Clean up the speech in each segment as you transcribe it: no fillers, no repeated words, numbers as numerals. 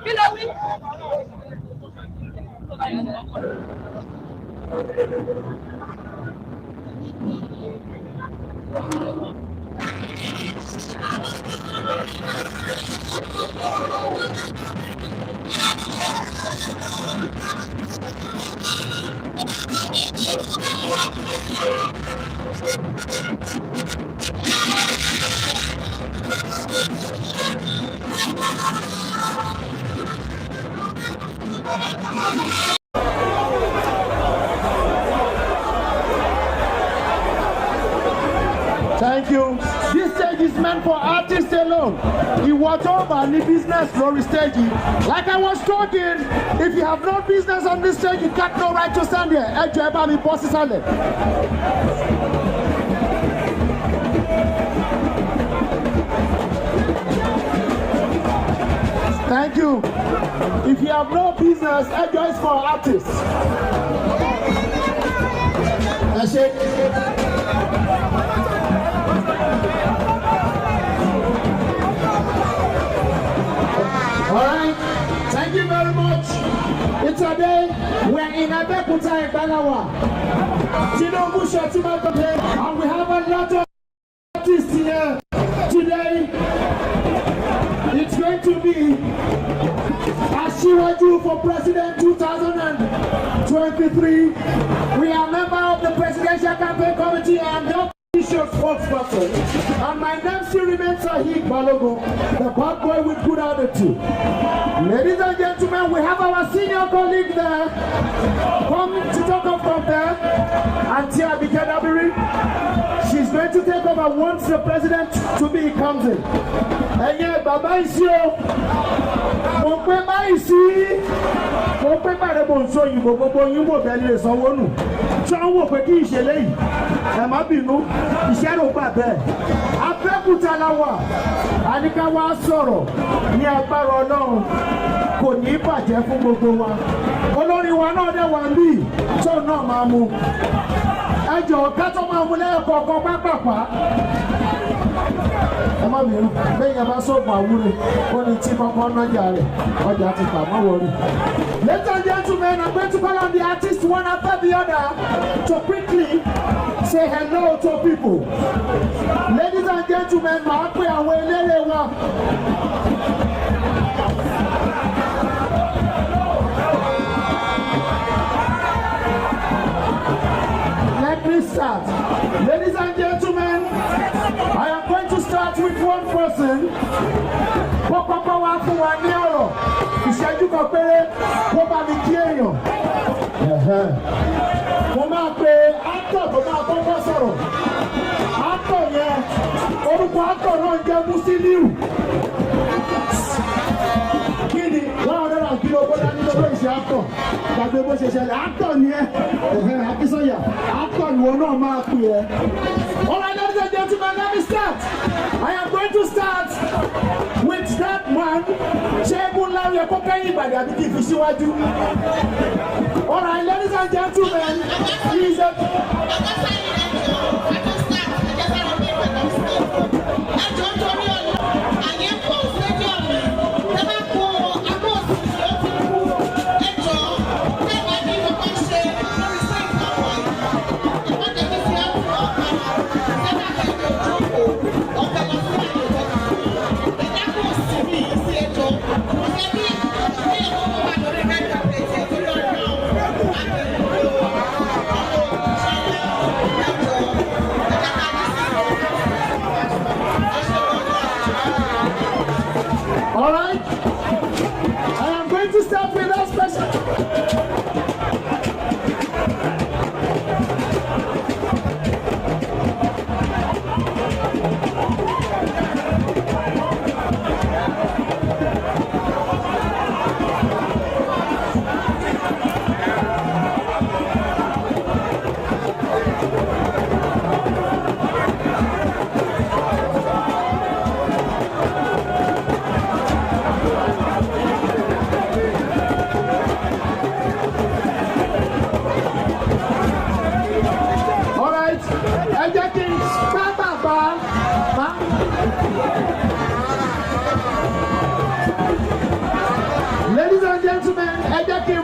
Kí ló wí? Thank you. This stage is meant for artists alone. Ìwọ tó bá ní business lórí stage yìí. Like I was talking, if you have no business on this stage, you got no right to stand here. Ẹ jọ̀ọ́, ẹ bá mi bọ́ sísàlẹ̀. Thank you. If you have no business, ẹ jọ̀ọ́, it's for artists. Ẹ ṣé. All right. Thank you very much. It's a day we're in Abeokuta, Igbalawa. Tinubu Shettima, and we have a lot of artists here today. It's going to be Asiwaju for President 2023. We are member of the Presidential Campaign Committee and the official spokesperson. And my name still remains Saheed Balogun, the bad boy with good attitude. Ladies and gentlemen, we have our senior colleague there. Come to talk up from there. Auntie Abike Dabiri. She's going to take over once the president to be comes in. Ẹ̀yin bàbá ìsí o, mo pé báyìí sí, mo pé bàrẹ̀ bò ń sọ òyìnbó, gbogbo yín wò bẹ́ẹ̀ lè sanwó nù. Tí wọ́n wò pé kí ìṣẹ̀lẹ̀ yìí, ẹ má bínú, iṣẹ́ ló gbà bẹ́ẹ̀. Abẹ́òkúta la wà, àníká wá sọ̀rọ̀ ní agbára Ọlọ́run, kò ní bàjẹ́ fún gbogbo wa. Olórin wa náà dẹ̀ wà níbí, tóun náà máa mú. Ẹ jọ̀ọ́, ká tó máa mú lẹ́yìn kọ̀ọ̀kan pápápá. Ẹ má bínú, bẹ́ẹ̀ yẹn bá sọ̀gùn àwúre, ó ní tí kọ́kọ́ nájà rẹ̀, ọjà ti tà mọ́ wọrí. Ladies and gentlemen, I'm going to call on the artists one after the other to quickly say hello to people. Ladies and gentlemen, màá pè àwọn eléré wa. Let me start. Ladies and gentlemen, I am going to start with one person. Kó kọ́kọ́ wá fún wa ní ọ̀rọ̀. Ìṣẹ́jú kan péré kó bá mi kí èèyàn. Ẹ̀hẹ́n. Mo máa pe actor tó máa kọ́kọ́ sọ̀rọ̀. Actor yẹn, orúkọ actor náà ń jẹ́ Musiliu. Kí ni 100 and kilo kó dání lọ́wọ́ ìṣe actor? Gbàgbé bó ṣe ṣẹlẹ̀, actor ni ẹ́. Ẹ̀hẹ́n, Akínsọ̀yà, actor ìwọ náà máa pè ẹ́. All right, ladies and gentlemen, let me start. I am going to start with that man. Ṣé eégún ńlá yẹ kó kẹ́yìn ìgbàdí àbí kí n fi síwájú? All right, ladies and gentlemen, he is a.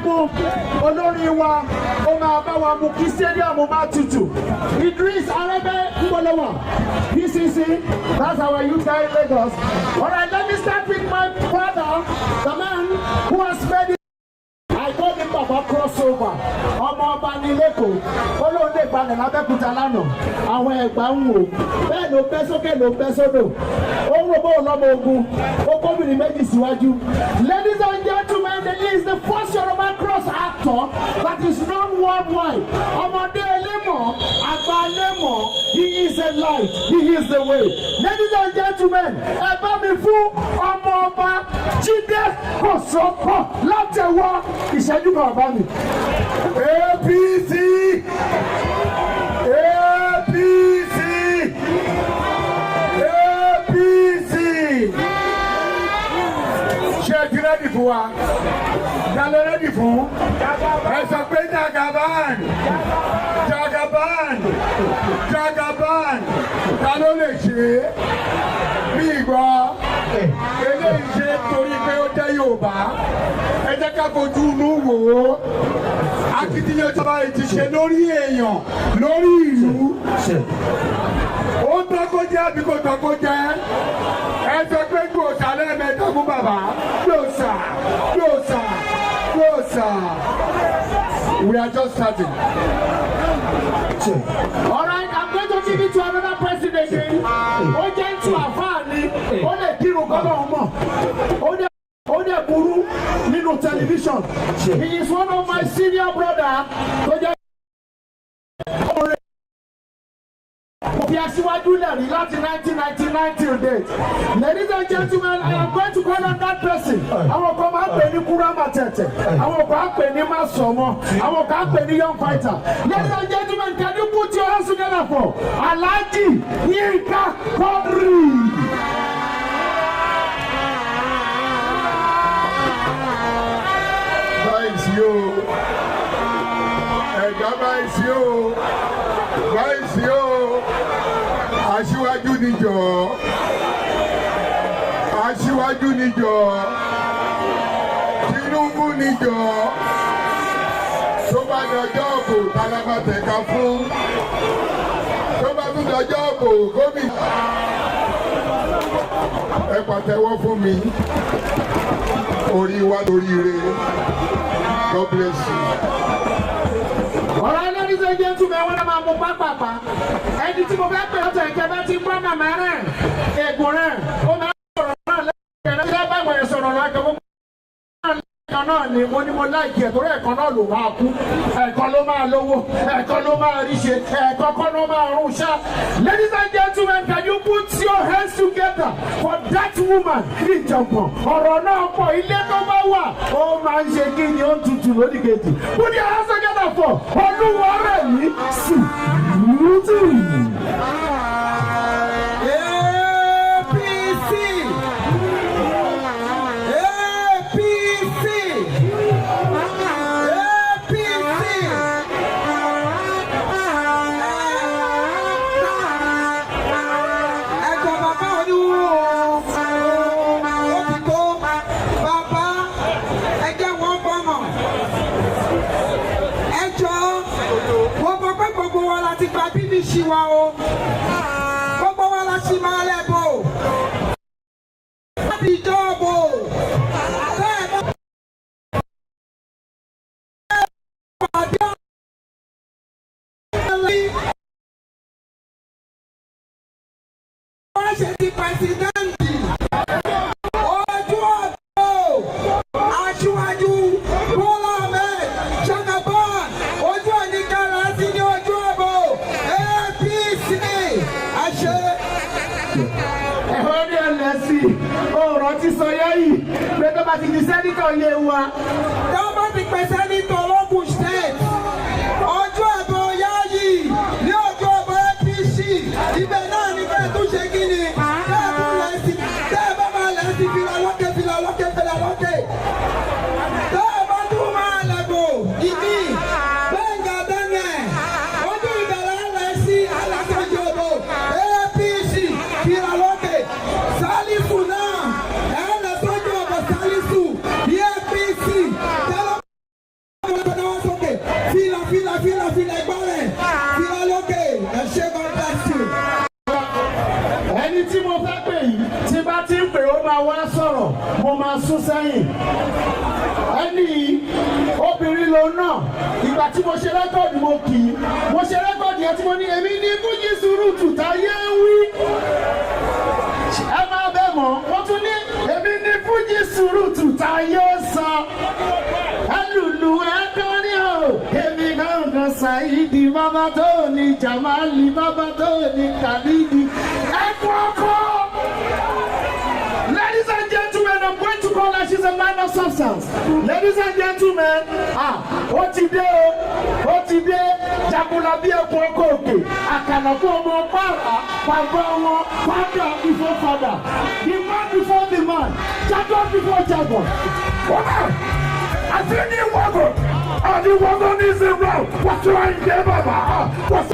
mú olórin wa, ó máa bá wa mú kí stadium máa tutù. Idris Arebe Ngbolowa, PCC, that's our youth guy in Lagos. Alright, let me start with my brother, the man who has made it. I call him Baba Crossover. Ọmọ ọba ní l'Ékòó. Ó lóun lè gbalẹ̀ l'Abẹ́òkúta lánàá. Àwọn Ẹ̀gbá ń wò. Bẹ́ẹ̀ ló bẹ́ sókè, ló bẹ́ sódò. Ó ń rò bóun lọ́mọ ogun. Ó kóbìnrin méjì síwájú. Ladies and gentlemen, he is the first Yoruba cross actor that is known worldwide. Ọmọdé elémọ̀, àgbà elémọ̀, he is a light, he is the way. Ladies and gentlemen, ẹ bá mi fún ọmọ ọba Jídé Kòsọ́kọ́ látẹ̀wọ́ ìṣẹ́jú kan, bàbá mi. APC, APC, APC. Ṣé ẹ ti ready fún wa? Jalè ready fún? Ẹ sọ pé Jagaban, Jagaban, Jagaban. Ta ló lè ṣe é? Bí ìgbọ́, eléyìí ṣe torí pé ó jẹ́ Yorùbá. Ẹ jẹ́ ká fojú inú wò ó. Akitiyan ìjọba yìí ti ṣe lórí èèyàn, lórí ìlú. Ó tọ́ kó jẹ́ àbí kò tọ́ kó jẹ́? Ẹ sọ pé gbòòsà lẹ́ẹ̀mẹ́ta fún bàbá. Gbòòsà, gbòòsà, gbòòsà. We are just starting. All right, I'm going to give it to another president. Ó jẹ́ ń tu àfáà ni, ó lè kírun kọ́lọ́ mọ̀. Ó dẹ̀ burú nínú tẹlifíṣọ̀n. He is one of my senior brother tó jẹ́ ọ̀rẹ́. Fi aṣíwájú lẹ̀ rí láti 1999 till date. Ladies and gentlemen, I am going to call on that person. Àwọn kan máa ń pè ní Kúrámà Tẹ̀tẹ̀, àwọn kan á pè ní Másọ̀mọ́, àwọn kan á pè ní Young Fighter. Ladies and gentlemen, can you put your hands together for Alhaji Yinka Quadri? Báyìí sí o, Ẹ̀gbá, báyìí sí o, báyìí sí o. Aṣíwájú níjọ, aṣíwájú níjọ, Tinubu níjọ. Tó bá dọjọ́ òbò, tálábà tẹ̀ka fún. Tó bá tún dọjọ́ òbò, gómìnà. Ẹ pàtẹ́wọ́ fún mi. Orí wa lóríire. God bless you. Alright, ladies and gentlemen, wọ́n náà máa mú pápápá. Ẹni tí mo fẹ́ pè ọ́tọ̀ ìkẹ́ bá ti ń gbọ́ màmá rẹ̀, ègùn rẹ̀, ó máa ń sọ̀rọ̀ náà lẹ́yìn rẹ̀, bá ìwọ̀n sọ̀rọ̀ láìpẹ́ gbogbo ẹ̀kan náà ni mo ní mo like ẹ̀, torí ẹ̀kan náà ló máa kú, ẹ̀kan ló máa lówó, ẹ̀kan ló máa rí ṣe, ẹ̀kan kọ́ ló máa rún ṣá. Ladies and gentlemen, can you put your hands together for that woman? Ìjọ̀gbọ̀n ọ̀rọ̀ náà pọ̀, ilé tó bá wà ó máa ń ṣe kí ni, ó ń tutù lódì kejì. Put your hands together for Olúwarẹ̀mí Sùúrùtù. APC, APC, APC. Ẹ̀gbọ́n bàbá oníwó ó ti tó bàbá, ẹ jẹ́ wọ́n bọ̀mọ̀. Ẹ jọ, mo mọ̀ pé gbogbo wa la ti gba PVC wa o, gbogbo wa la ṣì máa lẹ̀ bò láti ìjọba bẹ́ẹ̀ bá pàdé àlẹ́ wọ́n ṣe ti president ojú ọ̀dọ́ aṣíwájú Bọ́lá Ahmed Jagaban, ojú òní kára sí ní ojú ọ̀bọ̀ APC àṣẹ. Ẹ̀họ́ ní ẹlẹ́sìn ọ̀rọ̀ ti sọ yẹ́yì pé tó bá ti di senator yé wa. Tó bá ti pè senator l'Ógùn State, ojú ẹ̀bọ̀ Yáyì ní ojú ọ̀bọ̀ APC, ibẹ̀ náà ni bẹ́ẹ̀ tún ṣe kí ni bẹ́ẹ̀ tún lẹ̀ sí. Tẹ́ ẹ bá máa lẹ̀ sí, fìlà lókè, fìlà lókè, fìlà lókè. Tẹ́ ẹ bá tún máa lẹ̀bọ̀ ìmí Gbẹ̀ngà Daniel, ojú ìbẹ̀rẹ̀ lẹ̀ sí alákàjọ ọ̀bọ̀ APC, fìlà lókè. Sálífù náà ẹ̀ lẹ̀ sójú ọ̀bọ̀ Sálífù ní APC. Fìlà, fìlà, fìlà, ẹgbọ́n rẹ̀, fìlà lókè. Ẹ ṣé, God bless you. Ẹni tí mo fẹ́ pè yìí, tí bá ti ń pè, ó máa wá sọ̀rọ̀, mo máa sún sẹ́yìn. Ẹni yìí, obìnrin lòun náà. Ìgbà tí mo ṣe record, mo kì í. Mo ṣe record yẹn tí mo ní èmi ní Fújì Sùúrùtù táyé ń wí, ẹ máa bẹ̀ mọ́. Mo tún ní èmi ní Fújì Sùúrùtù táyé sọ, ẹlùlù ẹdánrí o, èmi gángan Ṣàìdì, bàbá tó ní Jamali, bàbá tó ní Khalidi, ẹkọ ọkọ. Ladies and gentlemen, I'm going to call her. She's a man of substance. Ladies and gentlemen, ah, ó ti dé o, ó ti dé. Jagunlabi, ẹkùn ọkọ òkè, àkànàkú ọmọ pààrà, bàbá wọn, father before father, the man before the man, Jagun before Jagun. Àti ní wagon àti wagon ní zero wàtí wàá ń jẹ bàbá.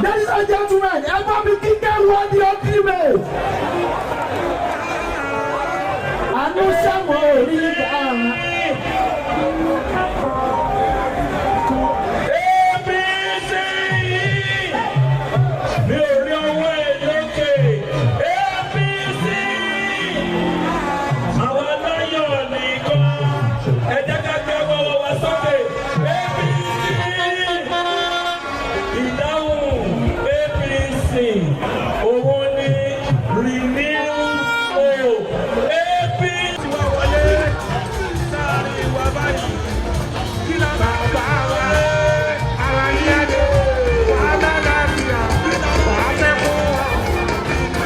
Ladies and gentlemen, ẹ bá mi kíkẹ́ wọ́n di ultimate. Àánú sẹ́wọ̀n orí gbà. APC, mi ò rí ọwọ́ ẹ̀ lókè. APC, àwọn aláyọ̀ nìkan, ẹ jẹ́ ká gbé ọwọ́ wa sókè. APC, ìdáhùn APC òun ni renew hope. APC wà wọlé sáàrin wa báyìí. Kí la bàbá wa ara yẹn lè wà lálàáfíà wà á fẹ́ kó wa.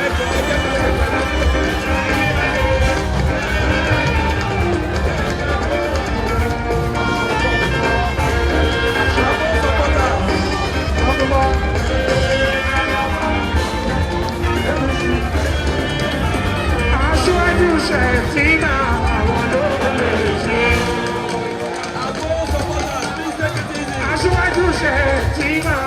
Ẹjọ́ ẹjẹ́ ká ṣe pẹ̀lú. Aṣíwájú Ṣètìmá, àwọn ló lè ṣe. Aṣíwájú Ṣètìmá.